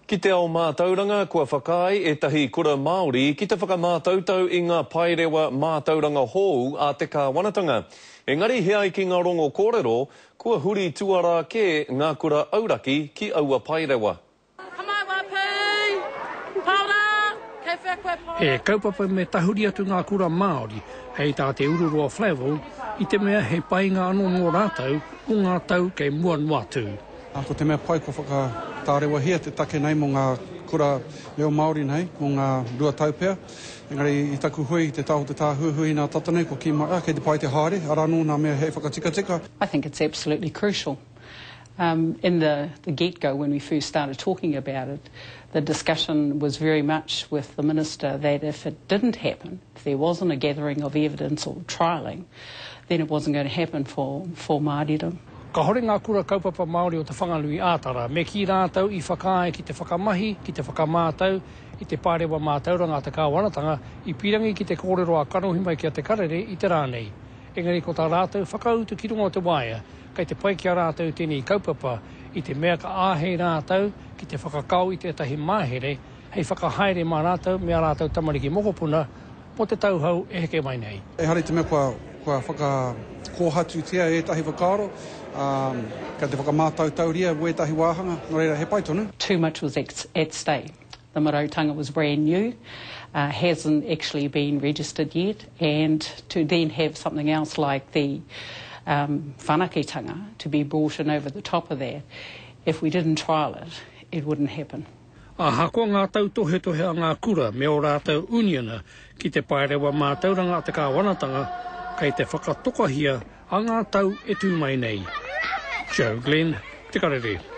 Ki te ao mātauranga, kua whakaae ētahi kura Māori ki te whakamātautau i ngā paerewa mātauranga hou a te kāwanatanga. Engari he ai ki ngā rongo kōrero, kua huri tuarā kē ngā kura auraki ki aua paerewa. He kaupapa me tahuri atu ngā kura Māori, hei tā Te Ururoa Flavell, i te mea he painga anō mō rātou mō ngā tau kei mua noa atu. Ko te mea pai kua whakatārewahia te take nei mō ngā kura reo Māori nei mō ngā 2 tau pea. Engari i taku hui i te taha o te Tāhuhu inā tata nei kua kī mai, ah, kei te pai te haere, arā anō nā mea hei whakatikatika. I think it's absolutely crucial. Um, in the, the get-go when we first started talking about it, the discussion was very much with the Minister that if it didn't happen, if there wasn't a gathering of evidence or trialling, then it wasn't going to happen for, for Māori. Kāhore ngā kura kaupapa Māori o Te Whanganui ā-Tara me kī rātou i whakaae ki te whakamahi, ki te whakamātau i te paerewa mātauranga a te kāwanatanga i pīrangi ki te kōrero ā-kanohi mai ki a Te Karere i te rā nei. Engari ko tā rātou whakautu ki runga o te waea, kei te pai ki a rātou tēnei kaupapa i te mea ka āhei rātou ki te whakakao i tētahi mahere hei whakahaere mā rātou me ā rātou tamariki mokopuna mō te tau hou e heke mai nei. Ehara i te mea kua, kua whakakōhatutia ētahi whakaaro, ā, kei te whakamātautauria wētahi wāhanga, nō reira, he pai tonu. Too much was at, at stake. The marautanga was brand new, uh, hasn't actually been registered yet, and to then have something else like the um, whanaketanga to be brought in over the top of that, if we didn't trial it, it wouldn't happen. Ahakoa ngā tautohetohe a ngā kura me ō rātou uniana ki te paerewa mātauranga a te kāwanatanga, kei te whakatokahia a ngā tau e tū mai nei. Joe Glenn, Te Karere.